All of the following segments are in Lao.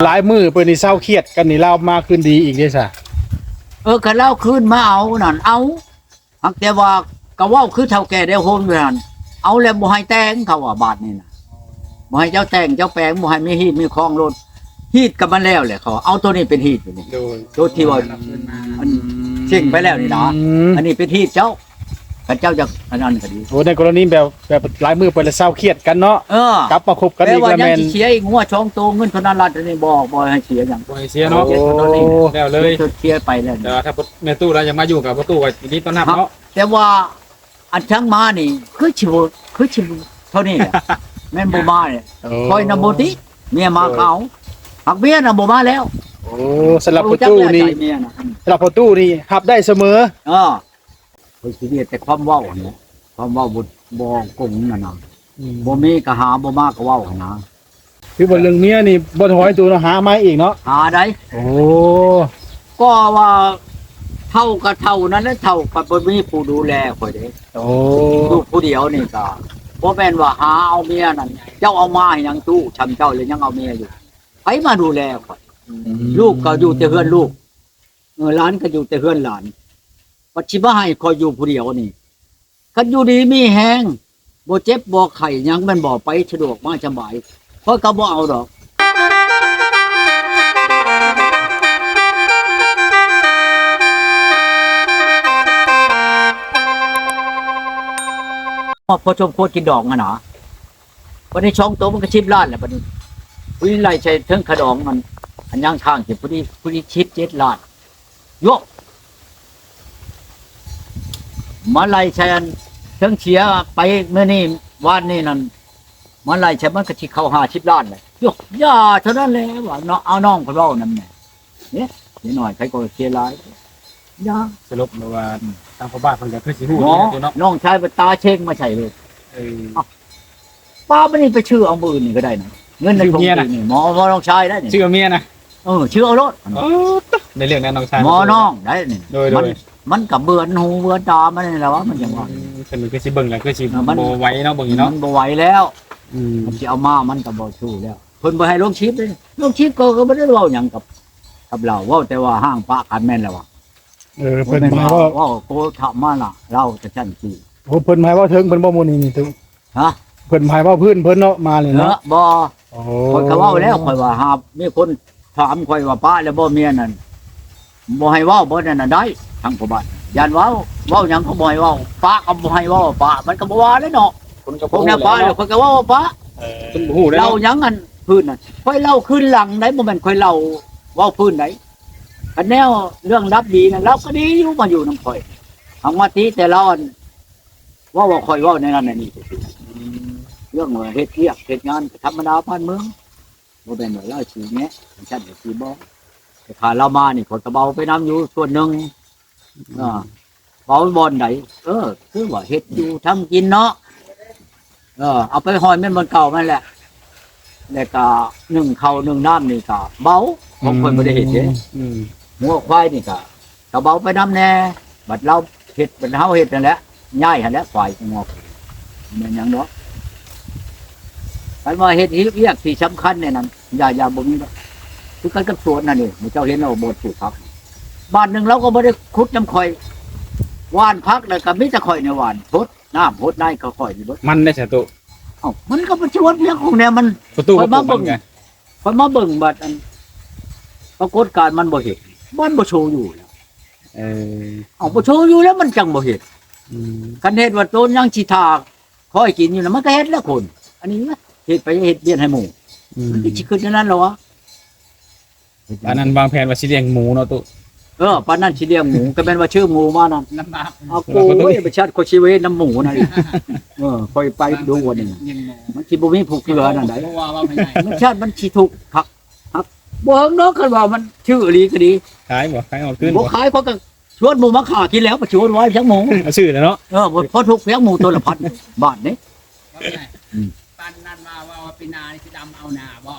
ຫຼາຍມື້ໄປນີ້ເຊົາຄຽດກັນນີ້ ລາວມາຄືນດີອີກເດ້ຊະ. ເອີ ຄັນລາວຄືນມາເອົານັ້ນເອົາ ຫາກແຕ່ວ່າກໍເວົ້າຄືເຖົ້າແກ່ໄດ້ໂຮມຢູ່ຫັ້ນ ເອົາແລ້ວບໍ່ໃຫ້ແຕ່ງ ເຂົາວ່າບາດນີ້ນະ ບໍ່ໃຫ້ເຈົ້າແຕ່ງເຈົ້າແປງ ບໍ່ໃຫ້ມີຮີດມີຄອງໂລດ ຮີດກໍມັນແລ້ວແຫຼະ ເຂົາເອົາໂຕນີ້ເປັນຮີດຢູ່ນີ້ ໂຕທີ່ວ່າ ອືມ ອັນເສັງໄປແລ້ວນີ້ນະ ອືມ ອັນນີ້ເປັນຮີດເຈົ້າ ຄັນເຈົ້າຢາກອັນນັ້ນກໍດີ. ໂອ້ ໃນກໍລະນີແບບ ແບບຫຼາຍມື້ໄປແລ້ວເຊົາຄຽດກັນເນາະ ເອີ ກັບມາຄົບກັນອີກ ແລ້ວແມ່ນ ຊິເສຍອີກງົວສອງໂຕ ເງິນເທົ່ານັ້ນລ້ານນີ້ ບໍ່ ບໍ່ໃຫ້ເສຍຫຍັງ ບໍ່ໃຫ້ເສຍເນາະ ໂອ້ ແລ້ວເລີຍ ເສຍໄປແລ້ວ ແຕ່ວ່າຖ້າແມ່ຕູ້ລາວຢາກມາຢູ່ກັບພໍ່ຕູ້ກໍຍິນດີຕ້ອນຮັບເນາະ ແຕ່ວ່າ ອັນທັງມານີ້ຄືຊິບໍ່ ຄືຊິເທົ່ານີ້ແຫຼະ ແມ່ນບໍ່ມານີ້ ໂອ້ ຂ້ອຍນະບໍ່ຕິ ເມຍມາ ໂດຍ ເຂົາ ຫາກເມຍນະບໍ່ມາແລ້ວ. ໂອ້ ສຳລັບພໍ່ຕູ້ນີ້ ສຳລັບພໍ່ຕູ້ນີ້ຮັບໄດ້ສະເໝີ ເອີ ຂ້ອຍຊິເຮັດແຕ່ຄວາມເວົ້າຫັ້ນແຫຼະ ຄວາມເວົ້າບໍ່ ບໍ່ກົງນັ້ນນະ ອືມ ບໍ່ມີກໍຫາ ບໍ່ມາກໍເວົ້າຫັ້ນນະ. ຄືວ່າເລື່ອງເມຍນີ້ບໍ່ຖອຍໂຕເນາະ ຫາມາເອງເນາະ ຫາໄດ້. ໂອ້ ກໍວ່າເຖົ້າກໍເຖົ້ານັ້ນແຫຼະ ເຖົ້າກໍບໍ່ມີຜູ້ດູແລຂ້ອຍເດ້. ໂອ້ ຢູ່ຜູ້ດຽວນີ້ກໍບໍ່ແມ່ນວ່າຫາເອົາເມຍນັ້ນ ເຈົ້າເອົາມາໃຫ້ຫຍັງຕູ້ ຊ່ຳເຈົ້າແລ້ວຍັງເອົາເມຍຢູ່ ໃຜມາດູແລຂ້ອຍ? ອືມ ລູກກໍຢູ່ແຕ່ເຮືອນລູກ ເອີ ຫຼານກໍຢູ່ແຕ່ເຮືອນຫຼານ ບັດຊິມາໃຫ້ຂ້ອຍຢູ່ຜູ້ດຽວນີ້ ຄັນຢູ່ດີມີແຮງ ບໍ່ເຈັບບໍ່ໄຂ້ຫຍັງແມ່ນບໍ່ ໄປສະດວກມາສະບາຍ ຂ້ອຍກໍບໍ່ເອົາດອກ. ພໍສົມຄວນກິນດອງຫັ້ນນະ ບັດນີ້ສອງໂຕມັນກໍສິບລ້ານແລ້ວ ບັດນີ້ຜູ້ນີ້ໄລ່ໃສ່ເທິງຄ່າດອງ ອັນ ອັນຍັງຄ້າງຢູ່ ຜູ້ນີ້ ຜູ້ນີ້ສິບເຈັດລ້ານ ໂຍະ ມາໄລ່ໃສ່ອັນເທິງເສຍໄປມື້ນີ້ວານນີ້ນັ້ນ ມາໄລ່ໃສ່ມັນກໍຊິເຂົ້າຫ້າສິບລ້ານແຫຼະ ໂຍະ ຢ່າເທົ່ານັ້ນແຫຼະວ່າເນາະ ເອົານ້ອງຂ້ອຍເວົ້ານຳແດ່ ເດ້ ເສຍໜ້ອຍໃຜກໍເສຍຫຼາຍ ຢ່າ ສະຫຼຸບແລ້ວວ່າ ອືມ ທາງພໍ່ບ້ານເພິ່ນກໍຄືຊິຮູ້ ໝໍ ຢູ່ເນາະ ນ້ອງຊາຍໄປຕາເຊັງມາໃສ່ເລີຍ ເອີ ເອົ້າ ປ້າ ມື້ນີ້ໄປຊື້ເອົາມື້ອື່ນນີ້ກໍໄດ້ນະ ເງິນໃນຖົງນີ້ ໝໍ ໝໍນ້ອງຊາຍໄດ້ນີ້ ຊື້ເອົາເມຍນະ ເອີ ຊື້ເອົາໂລດ ເອີ ໃນເລື່ອງນັ້ນນ້ອງຊາຍ ໝໍນ້ອງໄດ້ນີ້ ໂດຍໆ ມັນ ມັນກໍເບືອນຫູເບືອນຕາມັນນີ້ແຫຼະວ່າ ມັນຈັ່ງວ່າ ອືມ ເພິ່ນຄືຊິເບິ່ງແລ້ວ ຄືຊິ ເອີ ມັນ ບໍ່ໄຫວເນາະ ເບິ່ງນີ້ເນາະ ມັນບໍ່ໄຫວແລ້ວ ອືມ ມັນຊິເອົາມາ ມັນກໍບໍ່ສູ້ແລ້ວ ເພິ່ນບໍ່ໃຫ້ລົງຄລິບເດ້ ລົງຄລິບກໍ ກໍບໍ່ໄດ້ເວົ້າຫຍັງກັບ ກັບລາວ ເວົ້າແຕ່ວ່າຮ້າງປະກັນແມ່ນແລ້ວວ່າ ເອີ ເພິ່ນມາເວົ້າ ເວົ້າໂກທະມາລະ ລາວຈະຊັ້ນຊີ້ ໂອ້ ເພິ່ນມາເວົ້າເຖິງເພິ່ນບໍ່ມື້ນີ້ນີ້ຕຸ ຮະ ເພິ່ນໃຫ້ເວົ້າພື້ນເພິ່ນເນາະ ມານີ້ເນາະ ເອີ ບໍ່ ໂອ້ ຂ້ອຍກໍເວົ້າແລ້ວ ຂ້ອຍວ່າຫາກມີຄົນຖາມຂ້ອຍວ່າປະແລ້ວບໍ່ເມຍນັ້ນ ບໍ່ໃຫ້ເວົ້າ ບໍ່ນັ້ນນະໄດ້ ທາງພໍ່ບ້ານຢ້ານເວົ້າ ເວົ້າຫຍັງກໍບໍ່ໃຫ້ເວົ້າ ປະກໍບໍ່ໃຫ້ເວົ້າ ປະມັນກໍບໍ່ວ່າແລ້ວເນາະ ຄົນກໍບໍ່ຮູ້ແລ້ວເນາະ ຂ້ອຍກໍເວົ້າວ່າປະ ເອີ ເພິ່ນບໍ່ຮູ້ແລ້ວ ເລົ່າຫຍັງອັນພື້ນນັ້ນ ຂ້ອຍເລົ່າຄືນຫຼັງໄດ໋ ບໍ່ແມ່ນຂ້ອຍເລົ່າເວົ້າພື້ນໃດ ຄັນແນວເລື່ອງດັບດີນັ້ນ ລາວກໍດີຢູ່ ມາຢູ່ນຳຂ້ອຍ ຫາກມາຕິແຕ່ລາວອັນ ເວົ້າວ່າຂ້ອຍເວົ້າແນວນັ້ນແນວນີ້ ອືມ ເລື່ອງວ່າເຮັດວຽກເຮັດງານກໍທຳມະດາບ້ານເມືອງ ບໍ່ແມ່ນວ່າລາວຊິແຍະ ຈັ່ງຊັ້ນກໍຊິບໍ່ ແຕ່ຂ້າລາວມານີ້ ຂ້ອຍກໍເບົາໄປນຳຢູ່ສ່ວນໜຶ່ງ ອືມ ເອີ ເບົາບ່ອນໃດ ເອີ ຄືວ່າເຮັດຢູ່ທຳກິນເນາະ ເອີ ເອົາໄປຫ້ອຍແມ່ນບ່ອນເກົ່ານັ້ນແຫຼະ ແລ້ວກໍໜຶ້ງເຂົ້າໜຶ້ງນ້ຳນີ້ກໍເບົາ ຂອງຂ້ອຍບໍ່ໄດ້ເຮັດເດ້ ອືມ ງົວຄວາຍນີ້ກໍ ກໍເບົາໄປນຳແດ່ ບັດລາວເຮັດ ບັດເຮົາເຮັດນັ້ນແຫຼະ ຍ້າຍຫັ້ນແຫຼະ ຄວາຍງົວ ແມ່ນຫຍັງດອກ ຄັນວ່າເຮັດວຽກທີ່ສຳຄັນແນວນັ້ນ ຢ່າ ຢ່າ ບໍ່ມີດອກ ຄືກັນກັບສວນນັ້ນນີ້ ໝູ່ເຈົ້າເຫັນແລ້ວບໍ່ ປູກຜັກ ບາດໜຶ່ງລາວກໍບໍ່ໄດ້ຂຸດນຳຂ້ອຍ ຫວ່ານຜັກແລ້ວກໍມີແຕ່ຂ້ອຍນີ້ຫວ່ານ ຫົດນ້ຳຫົດໃນກໍຂ້ອຍນີ້ເບິດ ມັນໄດ້ສະຕຸ ເອົ້າ ມັນກໍໄປຊວນພຽງຂອງແນວມັນ ປະຕູ ຂ້ອຍມາເບິ່ງ ມັນກໍ ຂ້ອຍມາເບິ່ງບັດອັນ ປາກົດການມັນບໍ່ເຮັດ ມັນບໍ່ໂຊຢູ່ແລ້ວ ເອີ ເອົາ ບໍ່ໂຊຢູ່ແລ້ວມັນຈັ່ງບໍ່ເຮັດ ອືມ ຄັນເຮັດວ່າໂຕນຍັງຊິຖ້າຄອຍກິນຢູ່ນະ ມັນກໍເຮັດແລ້ວຄົນ ອັນນີ້ນະ ເຮັດໄປເຮັດວຽກໃຫ້ໝູ່ ອືມ ມັນຄືຊິຄຶດແນວນັ້ນແລ້ວວະ ປານນັ້ນວາງແຜນວ່າຊິລ້ຽງໝູເນາະຕຸ ເອີ ປານນັ້ນຊິລ້ຽງໝູ ກໍແມ່ນວ່າຊື້ໝູມານັ້ນ ລຳບາກ ເອົາ ໂອ້ຍ ປະຊາດ ຂ້ອຍຊິໄວ້ນຳໝູນັ້ນ ເອີ ຂ້ອຍໄປດູອັນນີ້ ມັນຊິບໍ່ມີຜູ້ເກືອນັ້ນໃດ ປະຊາດ ມັນຊິທຸກຄັກ ຮັກ ບໍ່ເຖິງດອກ ຄັນວ່າມັນຊື້ອີ່ຫຼີກໍດີ ຂາຍບໍ່ ຂາຍເອົາຄືນ ບໍ່ຂາຍ ຂ້ອຍກໍຊວນໝູມາຂ້າກິນແລ້ວ ປະຊວນໄວ້ຈັກໝູ ເອົາຊື້ແລ້ວເນາະ ເອີ ບໍ່ພໍທຸກພຽງໝູໂຕລະພັນບາດນີ້ ອືມ ປານນັ້ນວ່າ ວ່າ ວ່າປີໜ້ານີ້ຊິດຳເອົານາບໍ່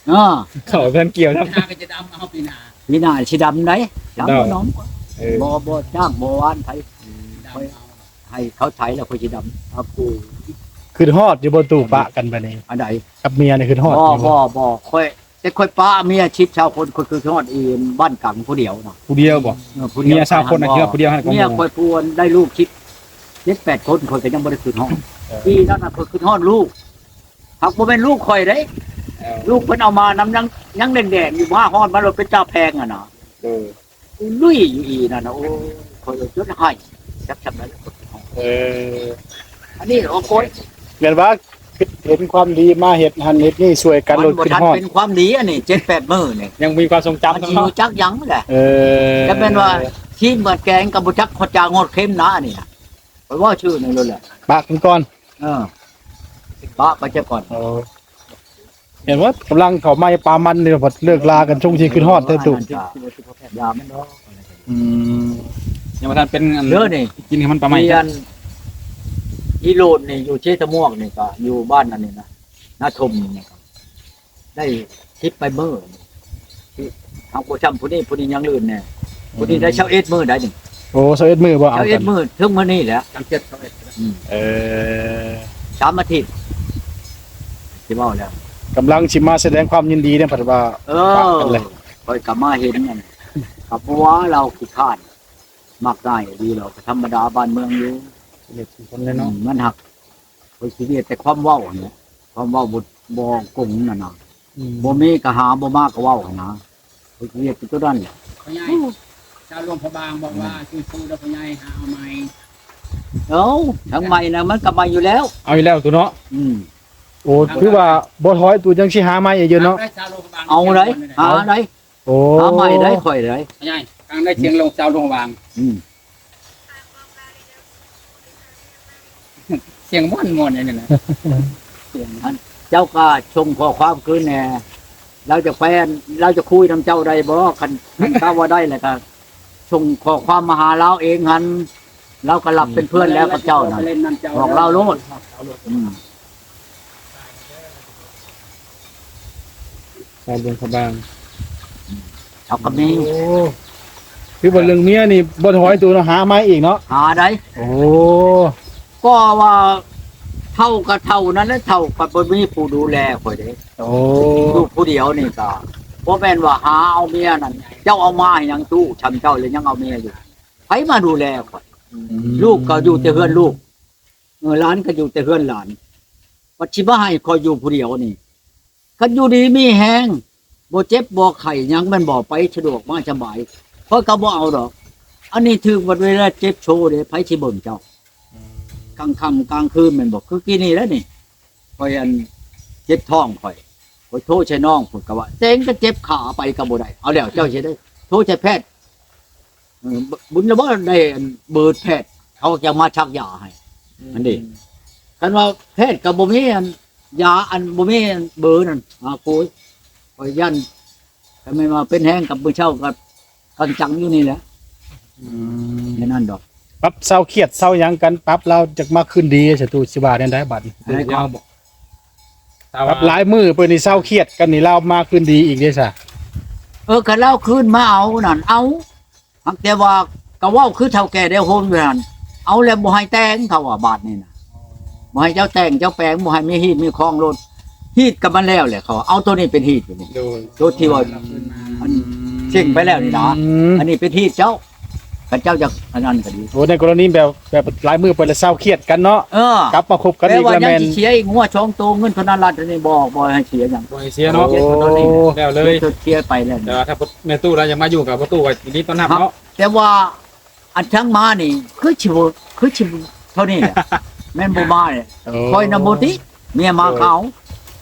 ເອີ ເຂົ້າເພິ່ນກ່ຽວ ປີໜ້າກໍຈະດຳເອົາປີໜ້າ ປີໜ້າຊິດຳໃດ ດຳ ດຳ ເອີ ບໍ່ ບໍ່ຈ້າງບໍ່ວານໃຜ ອືມ ດຳເອົາ ໃຫ້ເຂົາໄຖແລ້ວຂ້ອຍຊິດຳ ເອົາ ຄືຮອດຢູ່ບໍ່ຕູ້ ປະກັນບາດນີ້ ອັນໃດ ກັບເມຍນີ້ຄືຮອດຢູ່ບໍ່ ບໍ່ ບໍ່ ຂ້ອຍ ແຕ່ຂ້ອຍປະເມຍສິບຊາວຄົນ ຂ້ອຍຄືຮອດອີ່ບ້ານກັງຜູ້ດຽວນະ. ຜູ້ດຽວບໍ່? ເອີ ຜູ້ດຽວ ເມຍຊາວຄົນນະ ຄືຜູ້ດຽວຫັ້ນ. ເມຍຂ້ອຍຜູ້ໄດ້ລູກສິບເຈັດແປດຄົນ ຂ້ອຍກໍຍັງບໍ່ໄດ້ຄືຮອດ. ເອີ ປີນັ້ນນະ ຂ້ອຍຄືຮອດລູກ ຫາກບໍ່ແມ່ນລູກຂ້ອຍເດ້. ເອີ ລູກເພິ່ນເອົາມານຳ ຍັງ ຍັງແດງໆຢູ່ ມາຮອດມາໂລດເປັນຕາແພງຫັ້ນນະ. ເອີ ລຸຍຢູ່ອີ່ນັ້ນນະ ໂອ້ ຂ້ອຍຈົນໄຫ້ ຈັກສ່ຳໃດແລ້ວ. ເອີ ອັນນີ້ ໂອ້ໂກຍ ແມ່ນວ່າເຫັນຄວາມດີມາເຮັດຫັ້ນເຮັດນີ້ຊ່ວຍກັນ ມັນບໍ່ທັນເປັນຄວາມດີ ອັນນີ້ເຈັດແປດມື້ນີ້ ຍັງມີຄວາມຊົງຈຳ ມັນຊິຮູ້ຈັກຫຍັງແຫຼະ. ເອີ ຈະແມ່ນວ່າຊີມກັບແກງກໍບໍ່ຈັກຮອດຈາງຮອດເຄັມນະ ອັນນີ້ນະ. ຂ້ອຍເວົ້າຊື່ນີ້ໂລດແຫຼະ ປະກັນກ່ອນ. ເອີ ປະໄປເສຍກ່ອນ. ເອີ ເຫັນວ່າກຳລັງເຂົ້າໃໝ່ປາມັນນີ້ ເລີກລາກັນຊົງຊິຂຶ້ນຮອດແທ້ຕູ້. ຢ່າມັນດອກ. ອືມ ຍັງບໍ່ທັນເປັນອັນ ເດີນີ້ ກິນໃຫ້ມັນປາໃໝ່. ອັນ ອີໂລດນີ້ຢູ່ເຊຕະມວກນີ້ ກໍຢູ່ບ້ານອັນນີ້ນະ ນາທົມນີ້ ໄດ້ສິບປາຍມື້. ເຮົາກໍຊ່ຳຜູ້ນີ້ ຜູ້ນີ້ຍັງລື່ນແດ່. ຜູ້ນີ້ໄດ້ຊາວເອັດມື້ໄດ໋ນີ້. ໂອ້ ຊາວເອັດມື້ບໍ່? ຊາວເອັດມື້ ເຖິງມື້ນີ້ແຫຼະ. ອືມ ເອີ ສາມອາທິດ ຊິເວົ້າແລ້ວ ກຳລັງຊິມາສະແດງຄວາມຍິນດີເດ້ ພັດວ່າ ເອີ ປະກັນແລ້ວ. ຂ້ອຍກໍມາເຫັນນັ້ນ ກໍບໍ່ວ່າລາວຂີ້ຄ້ານ ມັກງ່າຍດີ ລາວກໍທຳມະດາບ້ານເມືອງຢູ່. ເຮັດຄົນແຫຼະເນາະ. ອືມ ມັນຫາກ ຂ້ອຍຊິເຮັດແຕ່ຄວາມເວົ້າຫັ້ນແຫຼະ ຄວາມເວົ້າບໍ່ ບໍ່ກົງຫັ້ນນະ. ອືມ ບໍ່ມີກໍຫາ ບໍ່ມາກໍເວົ້າຫັ້ນນະ. ຂ້ອຍຊິເຮັດແຕ່ຕົວນັ້ນແຫຼະ. ພໍ່ໃຫຍ່ ຊາວຫຼວງພະບາງບອກວ່າ ອືມ ສູ້ໆເດີພໍ່ໃຫຍ່ ຫາເອົາໃໝ່. ເອົ້າ ທັງໃໝ່ນະ ມັນກໍໃໝ່ຢູ່ແລ້ວ. ເອົາຢູ່ແລ້ວຕູ້ເນາະ. ອືມ ໂອ້ ຄືວ່າບໍ່ຖອຍຕູ້ ຍັງຊິຫາໃໝ່ອີກຢູ່ເນາະ. ເອົາໄດ໋ ຫາໄດ໋. ໂອ້ ຫາໃໝ່ໄດ້ຂ້ອຍໄດ້ ໃຫຍ່ ຟັງໄດ້ສຽງລົງຊາວຫຼວງຫວ່າງ. ອືມ ສຽງມ່ວນໆ ອັນນີ້ນະ. ອັນ ເຈົ້າກໍສົ່ງຂໍ້ຄວາມຄືນແດ່ ລາວຈະໄປ ອັນ ລາວຈະຄຸຍນຳເຈົ້າໄດ້ບໍ່? ຄັນ ຄັນເຈົ້າວ່າໄດ້ແລ້ວກໍສົ່ງຂໍ້ຄວາມມາຫາລາວເອງຫັ້ນ ລາວກໍຮັບເປັນເພື່ອນແລ້ວກັບເຈົ້ານະ ບອກລາວໂລດ. ອືມ ຊາວຫຼວງພະບາງ ເຮົາກໍມີ. ໂອ້ ຄືວ່າເລື່ອງເມຍນີ້ບໍ່ຖອຍຕູ້ເນາະ ຫາໃໝ່ອີກເນາະ. ຫາໄດ໋. ໂອ້ ກໍວ່າເຖົ້າກໍເຖົ້ານັ້ນແຫຼະ ເຖົ້າກໍບໍ່ມີຜູ້ດູແລຂ້ອຍເດ້. ໂອ້ ຢູ່ຜູ້ດຽວນີ້ກໍບໍ່ແມ່ນວ່າຫາເອົາເມຍນັ້ນ ເຈົ້າເອົາມາໃຫ້ຫຍັງຕູ້ ຊ່ຳເຈົ້າແລ້ວຍັງເອົາເມຍຢູ່ ໃຜມາດູແລຂ້ອຍ? ອືມ ລູກກໍຢູ່ແຕ່ເຮືອນລູກ ເອີ ຫຼານກໍຢູ່ແຕ່ເຮືອນຫຼານ ບັດຊິມາໃຫ້ຂ້ອຍຢູ່ຜູ້ດຽວນີ້. ຄັນຢູ່ດີມີແຮງ ບໍ່ເຈັບບໍ່ໄຂ້ຫຍັງແມ່ນບໍ່ ໄປສະດວກມາສະບາຍ ຂ້ອຍກໍບໍ່ເອົາດອກ. ອັນນີ້ຖືກບັດເວລາເຈັບໂຊເດ້ ໃຜຊິເບິ່ງເຈົ້າ? ອືມ ກາງຄ່ຳກາງຄືນແມ່ນບໍ່? ຄືກີ້ນີ້ແຫຼະນີ້ ຂ້ອຍອັນເຈັບທ້ອງຂ້ອຍ ຂ້ອຍໂທໃສ່ນ້ອງ ເພິ່ນກໍວ່າ ແຕ່ງກໍເຈັບຂາ ໄປກໍບໍ່ໄດ້. ເອົາແລ້ວເຈົ້າຊິໄດ້ໂທໃສ່ແພດ ເອີ ບຸນລະບໍ່ໄດ້ອັນເບີແພດ ເຂົາຈະມາສັກຢາໃຫ້. ອືມ ອັນນີ້ ຄັນວ່າແພດກໍບໍ່ມີອັນຢາ ອັນບໍ່ມີອັນເບີນັ້ນ ຫາໂກຍ ຂ້ອຍຢ້ານ ຄັນແມ່ນວ່າເປັນແຮງກັບມື້ເຊົ້າກໍກັງຈັງຢູ່ນີ້ແຫຼະ. ອືມ ແນວນັ້ນດອກ ປັບເຊົາຄຽດເຊົາຫຍັງກັນ ປັບລາວຈັກມາຄືນດີ ສະຕູຊິວ່າແນວໃດບັດນີ້? ອັນໃດກໍ ປັບຫຼາຍມື້ໄປນີ້ເຊົາຄຽດກັນນີ້ ລາວມາຄືນດີອີກເດ້ຊະ. ເອີ ຄັນລາວຄືນມາເອົານັ້ນເອົາ ຫາກແຕ່ວ່າກໍເວົ້າຄືເຖົ້າແກ່ໄດ້ໂຮມຢູ່ຫັ້ນ ເອົາແລ້ວບໍ່ໃຫ້ແຕ່ງ ເຂົາວ່າບາດນີ້ນະ ບໍ່ໃຫ້ເຈົ້າແຕ່ງເຈົ້າແປງ ບໍ່ໃຫ້ມີຮີດມີຄອງໂລດ ຮີດກັບມັນແລ້ວແຫຼະ ເຂົາເອົາໂຕນີ້ເປັນຮີດຢູ່ນີ້ ໂຕທີ່ວ່າ ອືມ ອັນເສັງໄປແລ້ວນີ້ນະ ອືມ ອັນນີ້ເປັນຮີດເຈົ້າ ຄັນເຈົ້າຢາກອັນນັ້ນກໍດີ. ໂອ້ ໃນກໍລະນີແບບ ແບບຫຼາຍມື້ໄປແລ້ວເຊົາຄຽດກັນເນາະ. ເອີ ກັບມາຄົບກັນອີກແລ້ວແມ່ນ ແມ່ນຊິເສຍອີກ ງົວສອງໂຕ ເງິນເທົ່ານັ້ນລ້ານເທົ່ານີ້ ບໍ່ ບໍ່ໃຫ້ເສຍຫຍັງ ບໍ່ໃຫ້ເສຍເນາະ. ໂອ້ ແລ້ວເລີຍ ເສຍໄປແລ້ວ. ແຕ່ວ່າຖ້າແມ່ຕູ້ລາວຢາກມາຢູ່ກັບພໍ່ຕູ້ກໍຍິນດີຕ້ອນຮັບເນາະ. ແຕ່ວ່າອັນທັງມານີ້ຄືຊິບໍ່ ຄືຊິເທົ່ານີ້ແຫຼະ ແມ່ນບໍ່ມາເລີຍ. ໂອ້ ຂ້ອຍນະບໍ່ຕິ ເມຍມາເຂົາ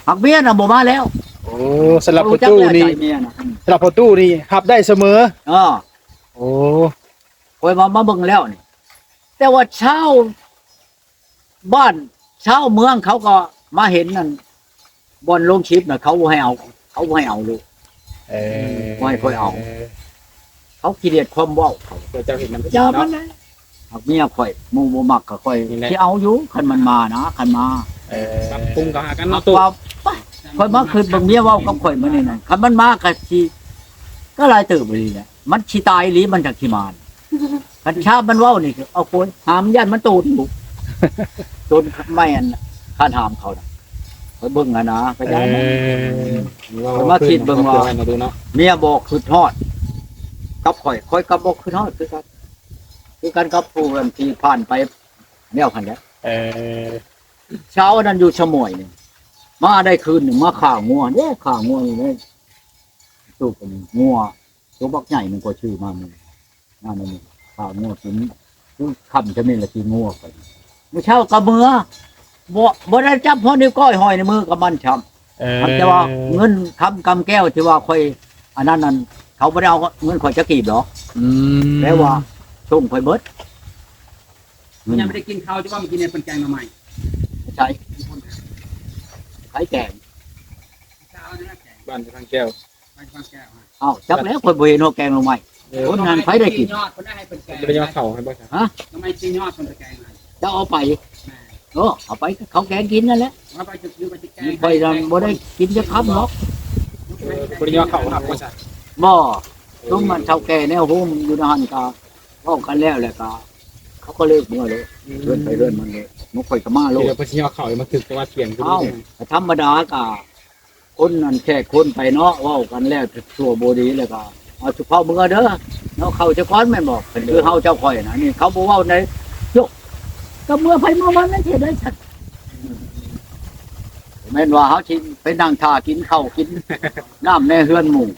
ຫາກເມຍນະບໍ່ມາແລ້ວ. ໂອ້ ສຳລັບພໍ່ຕູ້ນີ້ ສຳລັບພໍ່ຕູ້ນີ້ຮັບໄດ້ສະເໝີ. ເອີ ໂອ້ ຂ້ອຍວ່າມາເບິ່ງແລ້ວນີ້ ແຕ່ວ່າຊາວບ້ານຊາວເມືອງເຂົາກໍມາເຫັນນັ້ນ ບ່ອນລົງຄລິບນະ ເຂົາບໍ່ໃຫ້ເອົາ ເຂົາບໍ່ໃຫ້ເອົາໂລດ. ເອີ ບໍ່ໃຫ້ຂ້ອຍເອົາ ເຂົາຂີ້ດຽດຄວາມເວົ້າເຂົາ. ເຈົ້າເຮັດນຳ ຢ່າມັນແຫຼະ ຫາກເມຍຂ້ອຍ ໝູ່ບໍ່ມັກກໍຂ້ອຍຊິເອົາຢູ່ ຄັນມັນມານະ ຄັນມາ. ເອີ ປັບປຸງເຂົ້າຫາກັນເນາະຕູ້. ຂ້ອຍມາຄິດເບິ່ງເມຍເວົ້າກັບຂ້ອຍມື້ນີ້ນະ ຄັນມັນມາກໍຊິ ກໍຫຼາຍເຕີບອີ່ຫຼີແຫຼະ ມັນຊິຕາຍອີ່ຫຼີ ມັນຈັກຊິມາ. ຄັນຊາບມັນເວົ້ານີ້ ເອົາໂກຍ ຫາມຢ້ານມັນໂຕນຢູ່ ໂຕນໄມ້ອັນຄານຫາມເຂົານະ. ຂ້ອຍເບິ່ງຫັ້ນນະ ກໍ ເອີ ຢ້ານ ຂ້ອຍມາຄິດເບິ່ງວ່າ ເວົ້າຄືນເນາະ ເມຍບໍ່ຄຶດຮອດກັບຂ້ອຍ ຂ້ອຍກໍບໍ່ຄຶດຮອດຄືກັນ ຄືກັນກັບຜູ້ທີ່ຜ່ານໄປແນວຫັ້ນແຫຼະ. ເອີ ເຊົ້ານັ້ນຢູ່ສະໝວຍນີ້ ມາໄດ້ຄືນໜຶ່ງ ມາຂ້າງົວເດ້ ຂ້າງົວນີ້ເດ້ ຕູ້ກັນງົວ ຕົວບັກໃຫຍ່ໜຶ່ງ ຂ້ອຍຊື້ມາມື້ ມານຳໝູ່ ຂ້າງົວກິນ ຄືຄ່ຳຈະແມ່ນລະກິນງົວໄປ ມື້ເຊົ້າກໍເມືອ ບໍ່ ບໍ່ໄດ້ຈັບຫົວນິ້ວກ້ອຍຫ້ອຍໃນມືກັບມັນຊ້ຳ. ເອີ ແຕ່ວ່າເງິນຄຳກຳແກ້ວທີ່ວ່າຂ້ອຍ ອັນນັ້ນນັ້ນ ເຂົາບໍ່ໄດ້ເອົາເງິນຂ້ອຍຈັກກີບດອກ. ອືມ ແປວ່າສົ່ງຂ້ອຍເບິດ ຍັງບໍ່ໄດ້ກິນເຂົ້າ ຈະວ່າມາກິນໃນເພິ່ນແກງໜໍ່ໄມ້ ໃສ ໃຜແກງ ເຊົ້ານັ້ນແຫຼະແກງ ບ້ານທາງແກ້ວ ບ້ານທາງແກ້ວ. ອ້າວ ຈັກແລ້ວ ຂ້ອຍບໍ່ເຫັນຫົວແກງໜໍ່ໄມ້ ເອີ ຄົນນັ້ນໃຜໄດ້ກິນ ຍອດເພິ່ນໄດ້ໃຫ້ເພິ່ນແກງ ບໍ່ໄດ້ຍອດເຂົ້າໃຫ້ບໍ່ຊະ ຮະ ໜໍ່ໄມ້ຈີນຍອດເພິ່ນໄປແກງໃຫ້ ເຈົ້າເອົາໄປ ແມ່ນ ໂອ້ ເອົາໄປເຂົາແກງກິນນັ້ນແຫຼະ ເອົາໄປຈະຄືໄປຊິແກງ ຂ້ອຍນັ້ນບໍ່ໄດ້ກິນຈັກຄຳດອກ ເອີ ບໍ່ໄດ້ຍອດເຂົ້າຮັບບໍ່ຊະ ບໍ່ ເອີ ຊຸມມັນເຖົ້າແກ່ແນວໂຮມຢູ່ໃນຫັ້ນກໍເວົ້າກັນແລ້ວ ແລ້ວກໍເຂົາກໍເລີກເມືອໂລດ ອືມ ເຮືອນໃຜເຮືອນມັນໂລດ ໝູ່ຂ້ອຍກໍມາໂລດ ເພິ່ນຊິຍອດເຂົ້າມາຖືກແຕ່ວ່າທ່ຽງ ເອົ້າ ກໍທຳມະດາກໍ ຄົນນັ້ນແຂກຄົນໄປເນາະ ເວົ້າກັນແລ້ວຊົ່ວບໍ່ດີ ແລ້ວກໍເອົາສຸເຂົ້າເມືອເດີ ເນາະ ເຂົ້າຊະກ່ອນແມ່ນບໍ່ ຄືເຮົາເຈົ້າຂ້ອຍນະ ນີ້ເຂົາບໍ່ເວົ້າໃດ ໂຍ ກໍເມືອໃຜເມືອມັນ ແລ້ວຊິເຮັດໄດ້ຊັ້ນ ແມ່ນວ່າເຮົາຊິໄປນັ່ງຖ້າກິນເຂົ້າກິນນ້ຳໃນເຮືອນໝູ່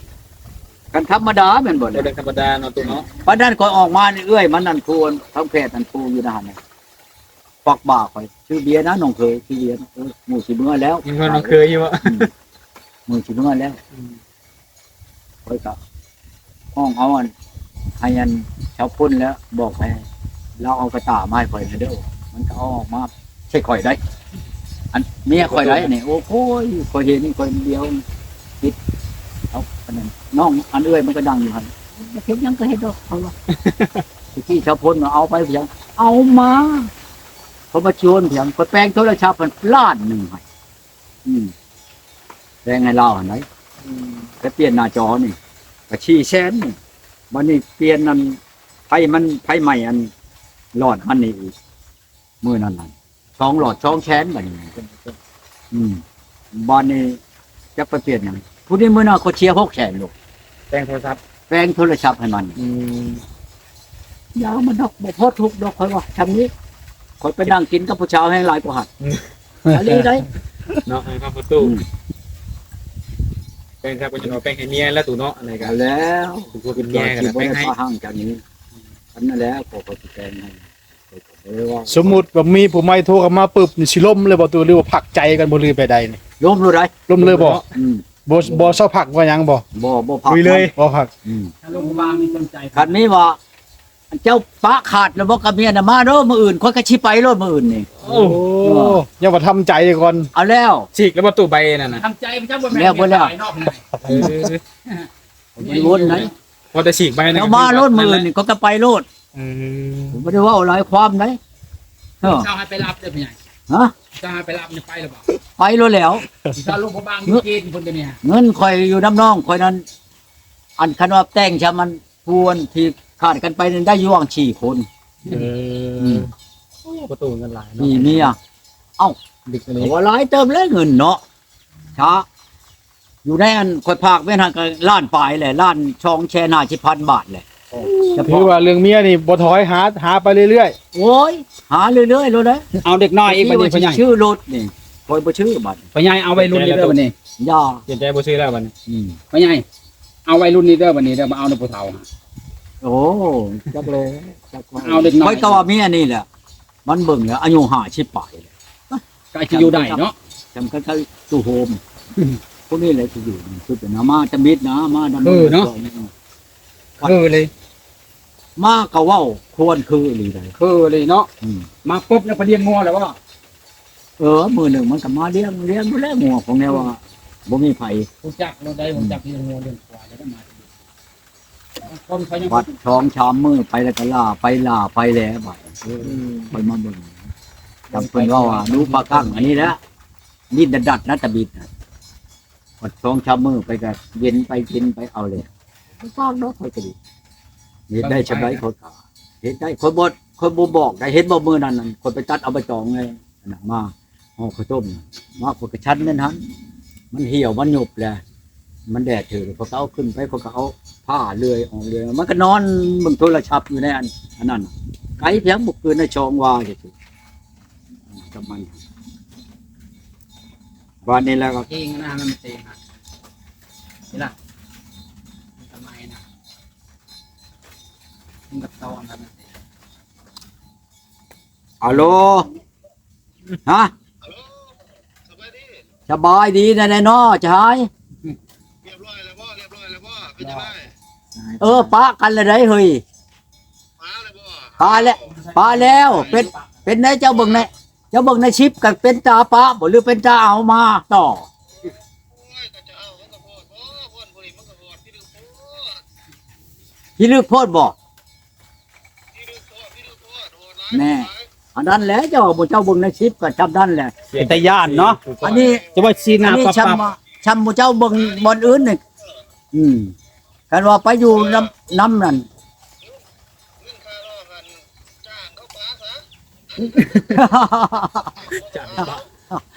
ກັນທຳມະດາແມ່ນບໍ່ ບໍ່ໄດ້ທຳມະດາເນາະ ຕູ້ເນາະ ປານນັ້ນຂ້ອຍອອກມານີ້ ເອື້ອຍມັນນັ້ນ ຜູ້ທາງແພດນັ້ນ ຜູ້ຢູ່ໃນຫັ້ນນະ ຄວັກບ່າຂ້ອຍ ຊື້ເບຍນະນ້ອງເຂີຍ ຊື້ເບຍນະ ເອີ ໝູ່ຊິເມືອແລ້ວ ຍັງວ່ານ້ອງເຂີຍຢູ່ບໍ ອືມ ໝູ່ຊິເມືອແລ້ວ ອືມ ຂ້ອຍກໍຮ້ອງເອົາອັນ ໃຫ້ອັນຊາວພົນແລ້ວ ບອກໃຫ້ລາວເອົາກະຕ່າມາໃຫ້ຂ້ອຍແດ່ເດີ ມັນກໍເອົາອອກມາໃສ່ຂ້ອຍໄດ້ ອັນເມຍຂ້ອຍໄດ້ນີ້ ໂອ້ຍ ຂ້ອຍເຫັນຂ້ອຍດຽວ ຕິດເອົາອັນນັ້ນ ນ້ອງອັນເອື້ອຍມັນກໍນັ່ງຢູ່ຫັ້ນ ຢາກເຮັດຫຍັງກໍເຮັດດອກ ເຂົາວ່າ ຕະກີ້ຊາວພົນວ່າເອົາໄປພຽງ ເອົາມາ ເຂົາມາຊວນພຽງ ຂ້ອຍແປງໂທລະສັບຫັ້ນລ້ານໜຶ່ງໃຫ້ ອືມ ແປງໃຫ້ລາວຫັ້ນໃດ ອືມ ໄປປ່ຽນໜ້າຈໍນີ້ກໍສີ່ແສນນີ້ ບັດນີ້ປ່ຽນອັນ ໄຟມັນ ໄຟໄໝ້ອັນຫຼອດມັນນີ້ອີກ ມື້ນັ້ນຫັ້ນ ສອງຫຼອດສອງແສນ ບັດນີ້ ອືມ ບາດນີ້ຈັກໄປປ່ຽນຫຍັງ ຜູ້ນີ້ມື້ໜ້າກໍເສຍຫົກແສນໂລດ ແປງໂທລະສັບ ແປງໂທລະສັບໃຫ້ມັນ ອືມ ຢ່າມັນດອກ ບໍ່ພໍທຸກດອກ ຂ້ອຍວ່າ ຊ່ຳນີ້ ຂ້ອຍໄປນັ່ງກິນກັບຜູ້ສາວແຮງຫຼາຍກວ່າຫັ້ນ ອືມ ອີ່ຫຼີໄດ໋ ເນາະ ໃຫ້ເຂົ້າປະຕູ ອືມ ແປງຄັກ ເພິ່ນຈະເອົາແປງໃຫ້ເມຍແລ້ວ ຕູ້ເນາະ ອັນນີ້ກໍ ເອົາແລ້ວ ເປັນຜົວເປັນເມຍກັນແປງໃຫ້ ຂ້ອຍຊິບໍ່ໄດ້ປະຮັ່ງຈາກນີ້ ອັນນັ້ນແຫຼະ ຂ້ອຍກໍຊິແປງໃຫ້ ສົມມຸດວ່າມີຜູ້ໃໝ່ໂທເຂົ້າມາປຶບນີ້ ຊິລົມເລີຍບໍ່ຕູ້ ຫຼືວ່າພັກໃຈກັນບໍ່ ຫຼືແບບໃດນີ້ ລົມໂລດໃດ໋ ລົມເລີຍບໍ່ ອືມ ບໍ່ ບໍ່ເຊົາພັກບໍ່ຫຍັງບໍ່ ບໍ່ ບໍ່ພັກ ລຸຍເລີຍ ບໍ່ພັກ ອືມ ຖ້າລົມບໍ່ວາງນີ້ສົນໃຈ ຄັນມີວ່າ ເຈົ້າປະຂາດແລ້ວບໍ່ກັບເມຍນະ ມາໂລດມື້ອື່ນ ຂ້ອຍກໍຊິໄປໂລດມື້ອື່ນນີ້ ໂອ້ ເອີ ຍັງວ່າທຳໃຈກ່ອນ ເອົາແລ້ວ ສີກແລ້ວບໍ່ຕູ້ໃບນັ້ນນະ ທຳໃຈມັນຈະບໍ່ແມ່ນ ແລ້ວບໍ່ແລ້ວ ເອີ ບໍ່ໄດ້ວົນໃດ ພໍແຕ່ສີກໃບນັ້ນ ເຈົ້າມາໂລດມື້ອື່ນນີ້ ຂ້ອຍກໍໄປໂລດ ອືມ ບໍ່ໄດ້ເວົ້າຫຼາຍຄວາມໃດ ເອີ ເຈົ້າໃຫ້ໄປຮັບເດີພໍ່ໃຫຍ່ ຮະ ເຈົ້າໃຫ້ໄປຮັບນີ້ໄປແລ້ວບໍ່ ໄປໂລດແລ້ວ ເຈົ້າລົມບໍ່ວາງຢູ່ຈີນພຸ້ນເດນີ້ ເງິນຂ້ອຍຢູ່ນຳນ້ອງຂ້ອຍນັ້ນ ອັນຄັນວ່າແຕ່ງຊະມັນ ຜູ້ອັນທີ່ຂາດກັນໄປນັ້ນໄດ້ຢູ່ຫວ່າງສີ່ຄົນ ເອີ ອືມ ໂອ້ ປະຕູເງິນຫຼາຍເນາະ ມີເມຍ ເອົ້າ ເດັກນີ້ ວ່າຫຼາຍເຕີບແລ້ວເງິນເນາະ ຊະ ຢູ່ໃນອັນຂ້ອຍຝາກແມ່ນຫັ້ນກໍລ້ານປາຍແຫຼະ ລ້ານສອງແສນຫ້າສິບພັນບາດແຫຼະ ໂອ້ ຖືວ່າເລື່ອງເມຍນີ້ບໍ່ຖອຍ ຫາ ຫາໄປເລື້ອຍໆ ໂອ້ຍ ຫາເລື້ອຍໆໂລດເດ້ ເອົາເດັກນ້ອຍອີກບັດນີ້ ພໍ່ໃຫຍ່ ຊື້ລົດນີ້ ຂ້ອຍບໍ່ຊື້ບັດ ພໍ່ໃຫຍ່ ເອົາໄວລຸ້ນນີ້ເດີບັດນີ້ ຢ່າ ປ່ຽນໃຈບໍ່ຊື້ແລ້ວບັດນີ້ ອືມ ພໍ່ໃຫຍ່ ເອົາໄວລຸ້ນນີ້ເດີບັດນີ້ເດີ ມາເອົານຳຜູ້ເຖົ້າ ໂອ້ ຈັກແລ້ວ ຈັກ ເອົາເດັກນ້ອຍ ຂ້ອຍກໍວ່າເມຍນີ້ແຫຼະ ມັນເບິ່ງແລ້ວອາຍຸຫ້າສິບປາຍແລ້ວ ກໍຊິຢູ່ໄດ້ເນາະ ຈຳກັນກັບຕູ້ໂຮມ ພວກນີ້ແຫຼະຊິຢູ່ ຄືເປັນນະ ມາຈຳມິດນະ ມານຳ ຄືເນາະ ຄືເລີຍ ມາກໍເວົ້າຄວນຄືອີ່ຫຼີໃດ ຄືອີ່ຫຼີເນາະ ອືມ ມາປຸບແລ້ວໄປລ້ຽງງົວແລ້ວບໍ່ ເອີ ມື້ໜຶ່ງມັນກໍມາລ້ຽງ ລ້ຽງຢູ່ແລ້ວງົວ ຂອງແນວວ່າບໍ່ມີໃຜ ຮູ້ຈັກໂລດໃດ ຮູ້ຈັກລ້ຽງງົວລ້ຽງຄວາຍແລ້ວມາ ຄົນເຂົາຍັງ ບັດສອງສາມມື້ໄປແລ້ວກໍລ່າໄປ ລ່າໄປແລ້ວບັດ ອືມ ຂ້ອຍມາເບິ່ງ ຈຳເພິ່ນເວົ້າວ່າດູປາກັງອັນນີ້ແຫຼະ ດິ້ນດັດໆນະ ຕະບິດນະ ບັດສອງສາມມື້ໄປກໍເຢັນໄປກິນໄປເອົາແລ້ວ ບໍ່ປາກດອກ ຂ້ອຍກໍດີ ເຮັດໄດ້ຊ່ຳໃດຂ້ອຍກໍເຮັດໄດ້ ຂ້ອຍບໍ່ ຂ້ອຍບໍ່ບອກໄດ້ ເຫັນບໍ່ມື້ນັ້ນ ຂ້ອຍໄປຕັດເອົາໃບຕອງໃນ ອັນນັ້ນມາ ຫໍ່ເຂົ້າຕົ້ມ ມາຂ້ອຍກໍສັນແມ່ນຫັ້ນ ມັນຫ່ຽວມັນຫຍຸບແຫຼະ ມັນແດດຖືກ ຂ້ອຍກໍເອົາຂຶ້ນໄປ ຂ້ອຍກໍເອົາຜ້າເລື່ອຍອອກເລື່ອຍ ມັນກໍນອນເບິ່ງໂທລະສັບຢູ່ໃນອັນ ອັນນັ້ນ ໄກພຽງບໍ່ເກີນສອງວາ ກັບມັນ ບາດນີ້ແລ້ວກໍ ເອງນະ ມັນເຕະນະ ນີ້ລະ ມັນກໍໄໝ້ນະ ມັນກໍຕ້ອງນະ ມັນເຕະ ອາໂລ ຮະ ສະບາຍດີແດ່ເນາະ ຈະຫາຍ ຮຽບຮ້ອຍແລ້ວບໍ່? ຮຽບຮ້ອຍແລ້ວບໍ່? ເປັນຈັ່ງໃດ? ເອີ ປະກັນແລ້ວໃດເຮີ້ຍ ປະແລ້ວບໍ່? ປະແລ້ວ ປະແລ້ວ ເປັນ ເປັນໃດເຈົ້າເບິ່ງແນ່ ເຈົ້າເບິ່ງໃນຄລິບກໍເປັນຕາປະບໍ່ ຫຼືເປັນຕາເອົາມາຕໍ່? ໂອ້ຍ ກໍຈະເອົາ ມັນກໍໂພດ ໂອ້ ຄົນຜູ້ນີ້ມັນກໍໂຫດ ພິລຶກໂພດ ພິລຶກໂພດບໍ່? ແນ່ ອັນນັ້ນແຫຼະ ເຈົ້າ ເຈົ້າເບິ່ງໃນຄລິບກໍຊ່ຳນັ້ນແຫຼະ ເປັນຕາຢ້ານເນາະ ອັນນີ້ ຈະວ່າຊີ້ໜ້າ ອັນນີ້ ປັບໆ ຊ່ຳ ຊ່ຳໝູ່ເຈົ້າເບິ່ງບ່ອນອື່ນນີ້ ອືມ ຄັນວ່າໄປຢູ່ນຳ ນຳນັ້ນ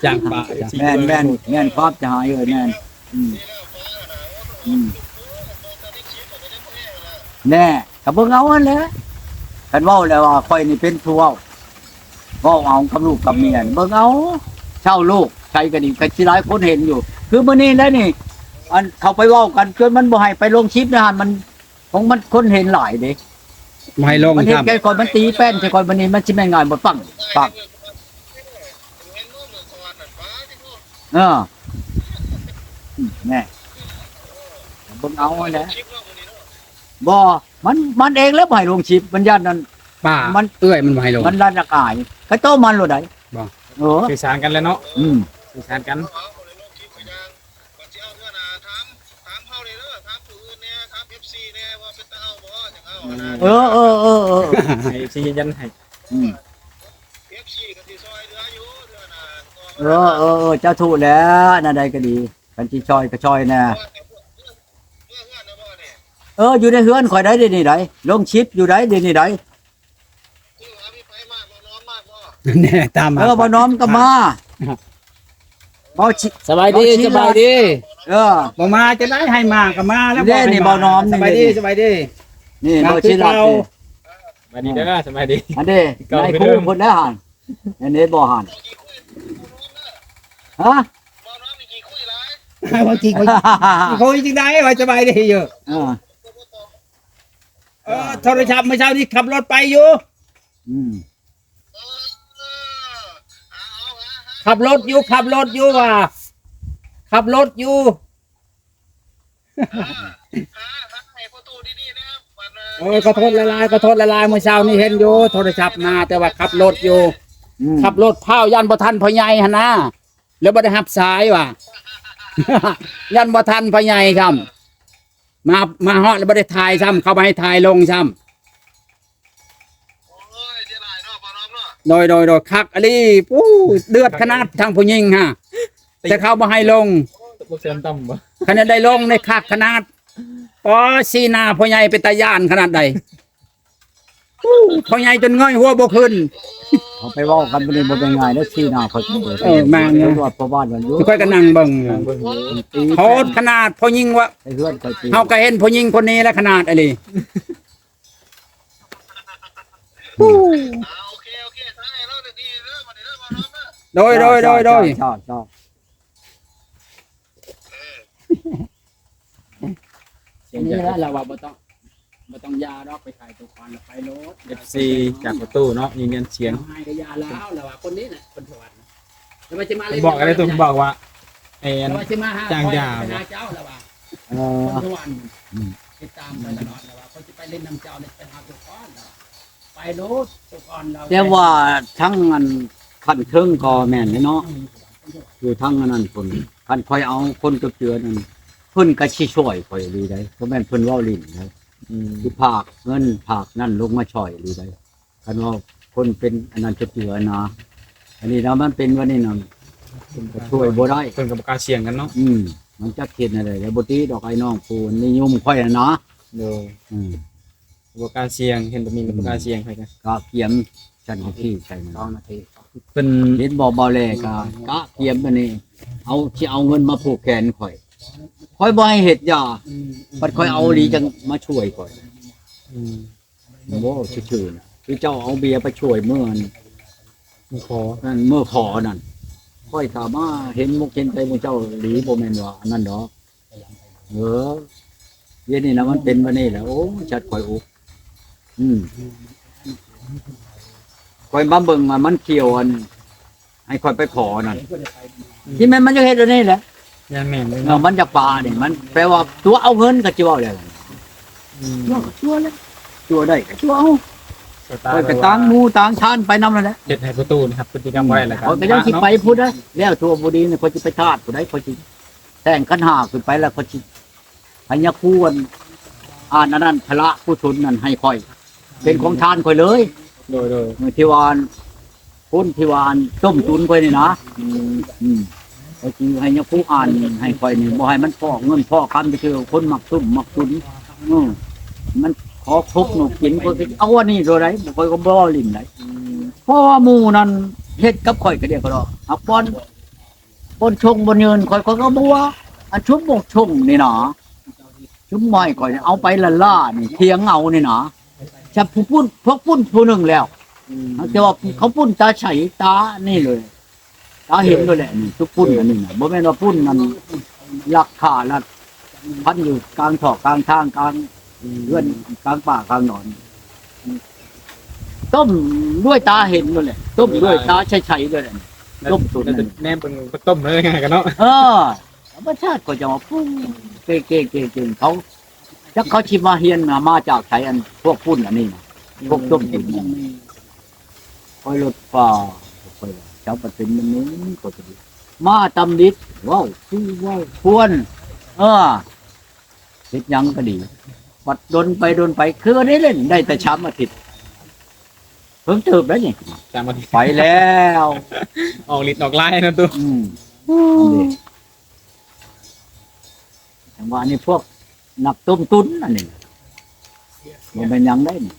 ຈ້างปะ แม่น แม่น แม่น ความจะหายเอ้ย แม่น อืม อืม แน่ ก็เบิ่งเอาหั่นแหละ คันเว้าแล้วว่าข้อยนี่เป็นผู้เว้า เว้าเอากับลูกกับเมีย เบิ่งเอา ชาวโลก ใครก็ดี ก็สิหลายคนเห็นอยู่ คือมื้อนี้แหละนี่ อันเขาไปเว้ากัน จนมันบ่ให้ไปลงคลิปนะหั่น มัน ของมันคนเห็นหลายเด้ บ่ให้ลง มันเห็น ครับ แก่ก่อน มันตีแป้นใส่ก่อน บัดนี้มันสิแม่นง่ายบ่ ปัง ปัง เออ แน่ เบิ่งเอาแหละ บ่ มัน มันเองแล้วบ่ให้ลงคลิป มันย่านนั่น ป้า มัน เอื้อยมันบ่ให้ลง มันย่านอับอาย ก็โตมันโลดใด๋ บ่ เออ สื่อสารกันแล้วเนาะ อืม สื่อสารกัน ว่าสิเอาเทื่อหน้าถาม ถามเฮาเด้อ ถามผู้อื่นแหน่ ถามเอฟซีแหน่ ว่าเป็นตาเอาบ่ จั่งเอาหั่นนะ เออ เออ เออ เออ ให้เอฟซียืนยันให้ อืม เอฟซีก็สิซอยเหลืออยู่เทื่อหน้า เออ เออ เออ เจ้าถูกแล้ว อันใด๋ก็ดี คันสิซอยก็ซอยแหน่ เมื่อเฮือนนะบ่นี่ เออ อยู่ในเฮือนข้อยได้เดี๋ยวนี้ได๋ ลงคลิปอยู่ได้เดี๋ยวนี้ได๋ แน่ ตามมา เออ บ่น้อมก็มา บ่ชิ สบายดี บ่ชิ สบายดี เออ บ่มาจะได้ให้มาก็มาแล้ว นี่ บ่ให้มา นี่บ่น้อม สบายดี นี่ สบายดี นี่ มา บ่ชิ คือเก่า นี่ สบายดีเด้อ สบายดี อันนี้ เก่า นายครู คือเดิม เพิ่นแล้วหั่น อันนี้บ่หั่น ฮะ บ่น้อมนี่ขี้คุยหลาย บ่ขี้คุย ขี้คุยจั่งใด๋ ว่าสบายดีอยู่ เออ เออ โทรศัพท์เมื่อเช้านี้ขับรถไปอยู่ อืม ขับรถอยู่ ขับรถอยู่ว่า ขับรถอยู่ โอ้ย ขอโทษหลายๆ ขอโทษหลายๆ มื้อเช้านี้เห็นอยู่ โทรศัพท์มา แต่ว่าขับรถอยู่ อืม ขับรถพาว ย่านบ่ทันพ่อใหญ่หั่นนะ แล้วบ่ได้รับสายว่า ย่านบ่ทันพ่อใหญ่ซ้ำ มา มาฮอดแล้วบ่ได้ถ่ายซ้ำ เขาบ่ให้ถ่ายลงซ้ำ โอ้ย เสียดายเนาะ บ่น้อมเนาะ โดย โดย โดย คักอีหลี ปู๊ เดือดขนาดทางผู้หญิงฮะ แต่เขาบ่ให้ลง ตกลงเสียงต่ำบ่ คันได้ลงนี่คักขนาด ปอ สีหน้าพ่อใหญ่เป็นตาย้านขนาดใด๋ พ่อใหญ่จนเงยหัวบ่ขึ้น เขาไปเว้ากันบ่ได้ บ่เป็นง่ายเด้อ สีหน้าเขา เออ แม่นอยู่ ตำรวจพ่อบ้านมันอยู่ ข้อยก็นั่งเบิ่ง นั่งเบิ่งอยู่ โหดขนาดพ่อหญิงว่า ไปเฮือนข้อยตี เฮาก็เห็นพ่อหญิงคนนี้แหละขนาดอีหลี โอเค โอเค ถ่ายให้เราดีๆ เด้อ บัดนี้เด้อ บ่น้อมเด้อ โดย โดย โดย โดย ชอบ ชอบ เออ อันนี้แหละ เราว่าบ่ต้อง บ่ต้องยาดอก ไปขายตัวก่อนแล้วไปโลด เอฟซี จากประตูเนาะ ยืนยันเสียง ให้ก็ยาแล้ว แล้วว่าคนนี้น่ะ คนสวรรค์ แล้วว่าสิมาเล่น บอกอะไรตัว บอกว่า ไอ้อัน แล้วว่าสิมาหา จ้างยา ข้อยไปหาเจ้าแล้วว่า เออ คนสวรรค์ อืม ติดตามไปตลอดแล้วว่า เขาสิไปเล่นนำเจ้าเลย ไปหาตัวก่อนแล้วว่า ไปโลดตัวก่อนแล้ว แต่ว่าทั้งอันขั้นเทิงก็แม่นเนาะ อยู่ทั้งอันนั้นคน คันข้อยเอาคนเจือๆ นั่น เพิ่นก็สิช่วยข้อยอีหลีได๋ บ่แม่นเพิ่นเว้าหลิ้นได๋ อืม สิฝากเงินฝากนั่นลงมาช่วยอีหลีได๋ คันว่าคนเป็นอันนั้นเจือๆ นะ อันนี้นะมันเป็นวันนี้นะ เพิ่นก็ช่วยบ่ได้ เพิ่นก็บ่กล้าเสี่ยงกันเนาะ อืม มันจักเฮ็ดแนวใด๋ แล้วบ่ติดอกไอ้น้องผู้นิยมข้อยน่ะนะ โดย อืม บ่กล้าเสี่ยง เห็นบ่มี อืม บ่กล้าเสี่ยง ข้อยก็ ก็เกียมฉันที่ใช่มัน สองนาที ເພິ່ນ ເຫັນບໍ່ ເບົາແລກະ ກະກຽມອັນນີ້ ເອົາ ຊິເອົາເງິນມາຜູກແຂນຂ້ອຍ ຂ້ອຍບໍ່ໃຫ້ເຮັດຢາ ບັດຂ້ອຍເອົາອີ່ຫຼີຈັ່ງມາຊ່ວຍຂ້ອຍ ອືມ ໂອ້ ຊື່ໆນະ ຄືເຈົ້າເອົາເບຍໄປຊ່ວຍມື້ນັ້ນ ມື້ຂໍ ນັ້ນ ມື້ຂໍນັ້ນ ຂ້ອຍກະມາເຫັນມຸກເຫັນໃຈໝູ່ເຈົ້າອີ່ຫຼີ ບໍ່ແມ່ນວ່າອັນນັ້ນດອກ. ເອີ ດຽວນີ້ນະ ມັນເປັນແບບນີ້ແຫຼະ ໂອ້ ຈັດຂ້ອຍອຸກ ອືມ ຂ້ອຍມາເບິ່ງວ່າມັນຂຽວ ອັນ ໃຫ້ຂ້ອຍໄປຂໍນັ້ນ ທີ່ແມ່ນມັນຢາກເຮັດອັນນີ້ແຫຼະ ແມ່ນໆເນາະ ມັນຢາກປະນີ້ ມັນແປວ່າຕົວະເອົາເງິນ ກໍຊິເວົ້າແລ້ວ ອືມ ຕົວະກໍຕົວະແລ້ວ ຕົວະໄດ້ກໍຕົວະເອົາ ຂ້ອຍກໍຕາງໝູ່ຕາງຊານໄປນຳນັ້ນແຫຼະ ເຮັດໃຫ້ປະຕູນີ້ ຮັບພຶດຕິກຳບໍ່ໄດ້ແລ້ວ ຂ້ອຍກໍຍັງຊິໄປພຸ້ນໃດ ແລ້ວຕົວະບໍ່ດີນີ້ ຂ້ອຍຊິໄປທາດຜູ້ໃດ ຂ້ອຍຊິ ແຕ່ງຂັນຫ້າຂຶ້ນໄປແລ້ວ ຂ້ອຍຊິໃຫ້ຍາຄູ ອ່ານ ອ່ານອັນນັ້ນ ພະລະກຸສົນນັ້ນໃຫ້ຂ້ອຍ ເປັນຂອງທານຂ້ອຍເລີຍ ໂດຍໆ ທີ່ວ່າ ຄົນທີ່ວ່າຕົ້ມຕຸນຂ້ອຍນີ້ນະ ອືມ ອືມ ຂ້ອຍຊິໃຫ້ຍາຄູອ່ານໃຫ້ຂ້ອຍນີ້ ບໍ່ໃຫ້ມັນພໍ້ເງິນພໍ້ຄຳ ຄືຄົນມັກຕົ້ມມັກຕຸນ ເອີ ມັນຂໍຄົກນົກກິນ ຂ້ອຍກໍເອົາອັນນີ້ໂລດໃດ ຂ້ອຍກໍບໍ່ຫຼິ້ນໃດ ອືມ ເພາະວ່າໝູ່ນັ້ນເຮັດກັບຂ້ອຍກະດຽກກະດໍ ຫາກບ່ອນ ບ່ອນຊົງບ່ອນເງິນ ຂ້ອຍ ຂ້ອຍກໍບໍ່ວ່າ ອັນຊຸມບໍ່ຊົງນີ້ນະ ຊຸມບໍ່ໃຫ້ຂ້ອຍເອົາໄປລ້າໆນີ້ ຖຽງເອົານີ້ນະ ຈະຜູ້ປຸ້ນ ພວກປຸ້ນຜູ້ໜຶ່ງແລ້ວ ອືມ ແຕ່ວ່າເຂົາປຸ້ນຕາໃສຕານີ້ເລີຍ ຕາເຫັນໂລດແຫຼະ ນີ້ ຊຸມປຸ້ນອັນນີ້ນະ ບໍ່ແມ່ນວ່າປຸ້ນນັ້ນລັກຂ້າລັກ ພັນຢູ່ກາງຊອກກາງທາງ ກາງເຮືອນ ກາງປ່າກາງດອນ ຕົ້ມດ້ວຍຕາເຫັນໂລດແຫຼະ ຕົ້ມດ້ວຍຕາໃສໆໂລດແຫຼະ ຕົ້ມຕຸນນັ້ນ ແນມເບິ່ງຕົ້ມເລີຍ ງ່າຍໆກັນເນາະ ເອີ ທຳມະຊາດກໍຈະວ່າປຸ້ງ ເກັ່ງໆໆ ເຂົາ ຈັກເຂົາຊິມາຮຽນ ມາຈາກໃສ ອັນພວກປຸ້ນອັນນີ້ນະ ພວກຕົ້ມຕຸນນັ້ນ ຂ້ອຍລົດປ່າ ຂ້ອຍວ່າ ເຈົ້າປະເດັນມັນນີ້ ຂ້ອຍກໍດີ ມາຕຳລິດ ເວົ້າຄືເວົ້າຄວນ ເອີ ເຮັດຫຍັງກໍດີ ບັດດົນໄປດົນໄປ ຄືໄດ້ຫຼິ້ນ ໄດ້ແຕ່ສາມອາທິດ ເພິ່ງເຕີບໄດ້ນີ້ ສາມອາທິດ ໄປແລ້ວ ອອກລິດອອກລາຍເນາະຕູ້ ອືມ ຈັ່ງວ່ານີ້ພວກນັກຕົ້ມຕຸນອັນນີ້ ບໍ່ແມ່ນຫຍັງໃດນີ້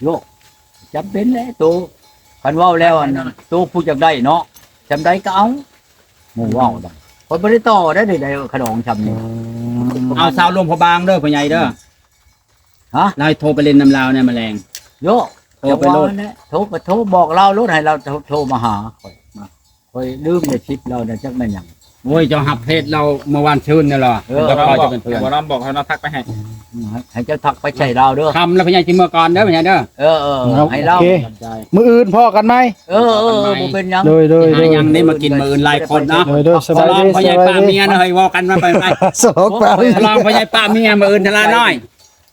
ໂຍ ຈຳເປັນແຫຼະໂຕ ຄັນເວົ້າແລ້ວອັນໂຕຜູ້ຢາກໄດ້ເນາະ ຈຳໃດກໍເອົາ ໝູ່ເວົ້າໄດ໋ ຂ້ອຍບໍ່ໄດ້ຕໍ່ໄດ້ໃດຂະດອງຊ່ຳນີ້ ເອົາຊາວຫຼວງພະບາງເດີພໍ່ໃຫຍ່ເດີ ຮະ ລາວໂທໄປຫຼິ້ນນຳລາວແດ່ມື້ແລງ ໂຍ ໂທໄປໂລດ ໂທກໍໂທບອກລາວໂລດ ໃຫ້ລາວໂທ ໂທມາຫາຂ້ອຍ ຂ້ອຍລືມໄດ້ສິບລາວນະ ຈັກແມ່ນຫຍັງ ໂອ້ຍ ເຈົ້າຮັບເຟສລາວເມື່ອວານຊືນນີ້ລະ ເອີ ເຈົ້າກໍຈະເປັນເພື່ອນ ບໍ່ນອນບອກເຮົາເນາະ ທັກໄປໃຫ້ ອືມ ໃຫ້ ໃຫ້ເຈົ້າທັກໄປໃສ່ລາວເດີ ຄ່ຳແລ້ວພໍ່ໃຫຍ່ຊິເມືອກ່ອນເດີພໍ່ໃຫຍ່ເດີ ເອີໆ ໃຫ້ລາວ ໂອເຄ ມື້ອື່ນພໍ້ກັນໃໝ່ ເອີໆ ບໍ່ເປັນຫຍັງ ໂດຍໆ ຊິຫາຫຍັງນີ້ມາກິນມື້ອື່ນຫຼາຍຄົນເນາະ ໂດຍໆ ສະບາຍດີ ສະລອງພໍ່ໃຫຍ່ປະເມຍນະ ເຮີ້ຍ ເວົ້າກັນມາໄປ ສະລອງປະເມຍ ສະລອງພໍ່ໃຫຍ່ປະເມຍມື້ອື່ນທະລານ້ອຍ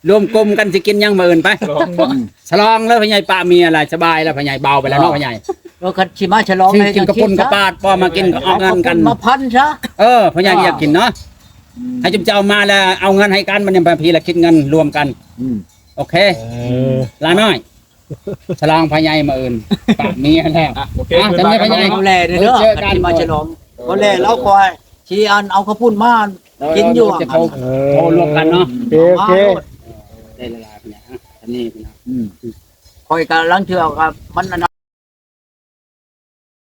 ລວມກຸ່ມກັນຊິກິນຫຍັງມື້ອື່ນໄປ ສະລອງ ສະລອງເລີຍພໍ່ໃຫຍ່ປະເມຍລະ ສະບາຍລະພໍ່ໃຫຍ່ ເບົາໄປແລ້ວເນາະພໍ່ໃຫຍ່ ເອີ ຄັນຊິມາສະຫຼອງ ຊິກິນກະປຸ້ນກະປາດ ບໍ່ມາກິນກໍອອກເງິນກັນ ມາພັນຊະ ເອີ ພໍ່ໃຫຍ່ຢາກກິນເນາະ ອືມ ໃຫ້ຈຸມເຈົ້າມາແລ້ວເອົາເງິນໃຫ້ກັນ ມັນຍັງໄປພີລະຄິດເງິນລວມກັນ ອືມ ໂອເຄ ເອີ ລານ້ອຍ ສະຫຼອງພໍ່ໃຫຍ່ມື້ອື່ນ ປະເມຍແລ້ວ ອ່ະ ໂອເຄ ອ່ະ ຈັ່ງໃດພໍ່ໃຫຍ່ ເອົາແລເດີ ເຈີກັນ ມາສະຫຼອງ ເອີ ບໍ່ແລລາວຄອຍ ຊິອັນເອົາເຂົ້າປຸ້ນມາກິນຢູ່ ເອີ ໂທລວມກັນເນາະ ໂອເຄ ໂອເຄ ໄດ້ຫຼາຍໆ ອັນນີ້ນະ ອືມ ຂ້ອຍກະລາງເທື່ອກໍມັນອັນ